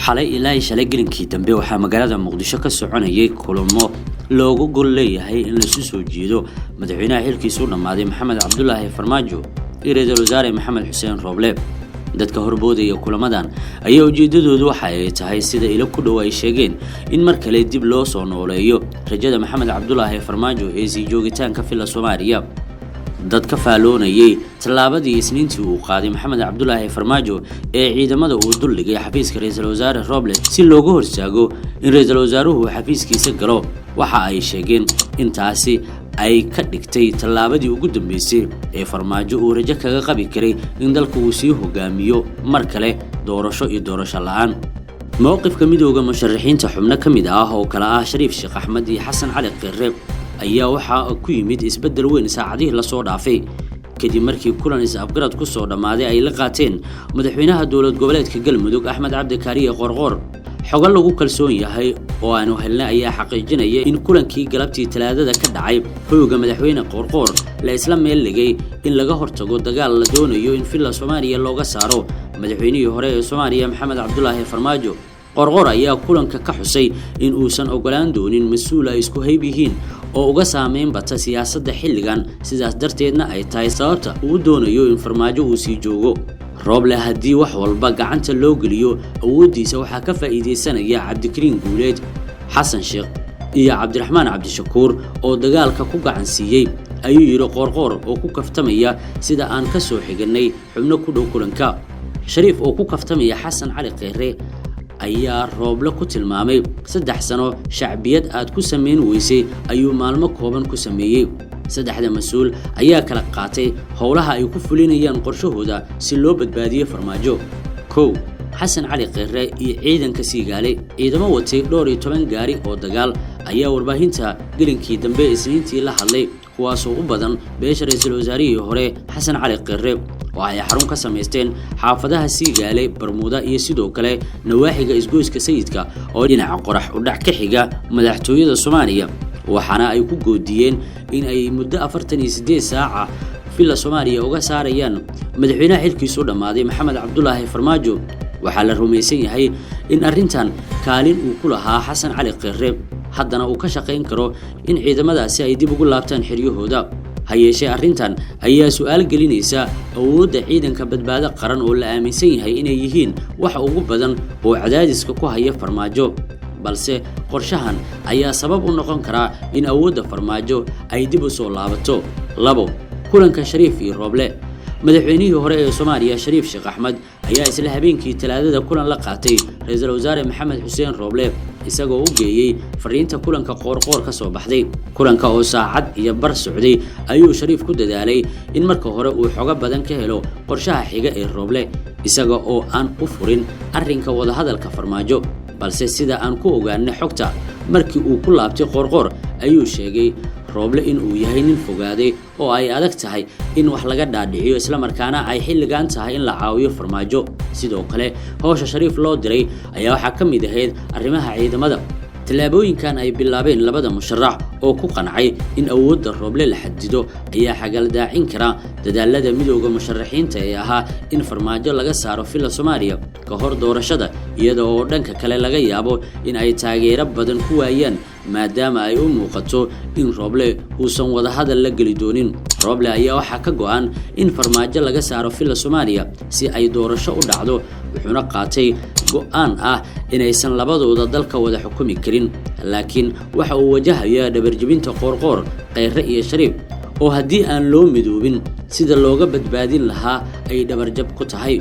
Xalay ilaa shalay gelinkii dambe waxaa magaalada Muqdisho ka soconayay kulamo loogu gol leeyahay in laisu soo jeedo madaxweynaha xilkiisu dhammaaday Maxamed Cabdulaahi Farmaajo iyo ra-iisul wasaare Maxamed Xuseen Rooble. Dadka horboodaya kulamadan ayaa ujeedadoodu waxa ay tahay, sida ilo ku dhow ay sheegeen, in mar kale dib loo soo nooleeyo rajada Maxamed Cabdulaahi Farmaajo ee sii joogitaanka Villa Soomaaliya. Dad ka faaloonayay tallaabadii Isniintii uu qaaday Maxamed Cabdulaahi Farmaajo ee ciidamada uu duldhigay xafiiska ra-iisul wasaare Roble si looga hortaago in ra-iisul wasaaruhu xafiiskiisa galo, waxa ay sheegeen in taasi ay ka dhigtay tallaabadii ugu dambeysay ee Farmaajo uu rajo kaga qabi karay in dalka uu sii hogaamiyo mar kale, doorasho iyo doorasho la-aan. Mowqifka midooda musharaxiinta xubno ka mid ah oo kale ah Shariif Sheekh Axmed iyo Xasan Cali Kheyre ayaa waxaa ku yimid isbeddel weyn saacadihii lasoo dhaafay, kadib markii kulan is-afgarad ku soo dhammaaday ay la qaateen madaxweynaha dowlad goboleedka Galmudug, Axmed Cabdikaariye Qoorqoor. Xogo lagu kalsoon yahay oo aanu helnay ayaa xaqiijinaya in kulankii galabtii Talaadada ka dhacay hoyga madaxweyne Qoorqoor la isla meel dhigay in laga hortago dagaal la doonayo in Villa Soomaaliya looga saaro madaxweynihii hore ee Soomaaliya, Maxamed Cabdulaahi Farmaajo. Qorqor ayaa kulanka ka xusay in uusan ogolaan doonin mas-uul ay isku hayb yihiin oo uga saameyn bata siyaasadda xilligan, sidaas darteedna ay tahay sababta uu doonayo in Farmaajo uu sii joogo. Rooble haddii wax walba gacanta loo geliyo, awooddiisa waxaa ka faa'iidaysanaya Cabdikariin Guuleed, Xasan Sheekh iyo Cabdiraxmaan Cabdishakuur oo dagaalka ku gacan siiyey, ayuu yidhi Qoorqoor oo ku kaftamaya, sida aan ka soo xiganay xubno ku dhow kulanka. Shariif oo ku kaftamaya Xasan Cali Kheyre ayaa Rooble ku tilmaamay 3 sano shacbiyad aad ku samayn weysay ayuu maalmo kooban ku sameeyey. Saddexda mas-uul ayaa kala qaatay howlaha ay ku fulinayaan qorshahooda si loo badbaadiyo Farmaajo. Kow, Xasan Cali Kheyre iyo ciidanka Siigaale. Ciidamo watay dhowr iyo toban gaari oo dagaal ayaa warbaahinta gelinkii dambe Isniintii la hadlay, kuwaasoo u badan beesha ra-iisul wasaarihii hore Xasan Cali Kheyre, oo ay xarun ka samaysteen xaafadaha Siigaale, Barmuuda iyo sidoo kale nawaaxiga isgoyska Sayidka oo dhinaca qorax udhac ka xiga madaxtooyada Soomaaliya. Waxaana ay ku goodiyeen in ay muddo 48 saaca Villa Soomaaliya uga saarayaan madaxweynaha xilkiisu dhammaaday, Maxamed Cabdulaahi Farmaajo. Waxaa la rumaysan yahay in arrintan kaalin uu ku lahaa Xasan Cali Kheyre, haddana uu ka shaqayn karo in ciidamadaasi ay dib ugu laabtaan xeryahooda. Ha yeeshee, arrintan ayaa su-aal gelinaysa awoodda ciidanka Badbaado Qaran oo la aaminsan yahay inay yihiin waxa ugu badan oo cadaadiska ku haya Farmaajo. Balse qorshahan ayaa sabab u noqon karaa in awoodda Farmaajo ay dib u soo laabato. Labo, kulanka Shariif iyo Rooble. Madaxweynihii hore ee Soomaaliya, Shariif Sheekh Axmed, ayaa isla habeenkii Talaadada kulan la qaatay ra-iisul wasaare Maxamed Xuseen Rooble, isagoo u geeyey fariinta kulanka Qoorqoor ka soo baxday. Kulanka oo saacad iyo bar socday ayuu Shariif ku dadaalay in marka hore uu xogo badan ka helo qorshaha xiga ee Rooble, isaga oo aan u furin arrinka wadahadalka Farmaajo. Balse sida aan ku ogaanay xogta, markii uu ku laabtay Qoorqoor ayuu sheegay Rooble in uu yahay nin fogaaday oo ay adag tahay in wax laga dhaadhiciyo, islamarkaana ay xilligan tahay in la caawiyo Farmaajo. Sidoo kale, howsha Shariif loo diray ayaa waxaa ka mid ahayd arrimaha ciidamada. Tallaabooyinkan ay bilaabeen labada musharax oo ku qancay in awoodda Rooble la xadido ayaa xagaldaacin kara dadaalada midooda musharaxiinta ee ahaa in Farmaajo laga saaro Villa Soomaaliya ka hor doorashada, iyada oo dhanka kale laga yaabo in ay taageero badan ku waayaan, maadaama ay u muuqato in Rooble uusan wadahadal la geli doonin. Rooble ayaa waxaa ka go-an in Farmaajo laga saaro Villa Soomaaliya si ay doorasho u dhacdo, wuxuuna qaatay go-aan ah inaysan labadooda dalka wada xukumi karin. Laakiin waxa uu wajahayaa dhabarjebinta Qoorqoor, Kheyre iyo Shariif, oo haddii aan loo midoobin sida looga badbaadin lahaa ay dhabarjab ku tahay.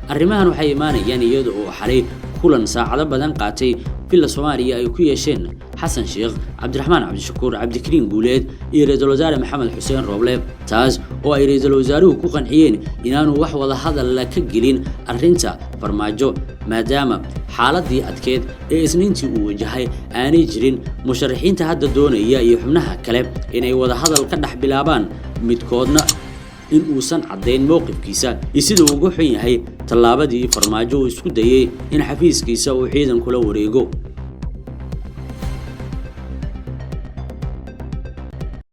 Arrimahan waxay imaanayaan iyada oo xalay kulan saacado badan qaatay Villa Soomaaliya ay ku yeesheen Xasan Sheekh, Cabdiraxmaan Cabdishakuur, Cabdikariin Guuleed iyo ra-iisul wasaare Maxamed Xuseen Rooble, taas oo ay ra-iisul wasaaruhu ku qanciyeen inaanu wax wada hadalla ka gelin arrinta Farmaajo, maadaama xaaladii adkeed ee Isniintii uu wajahay aanay jirin musharaxiinta hadda doonaya iyo xubnaha kale inay wadahadal ka dhex bilaabaan, midkoodna in uusan caddayn mowqifkiisa iyo sida uu uga xun yahay tallaabadii Farmaajo uu isku dayey in xafiiskiisa uu ciidan kula wareego.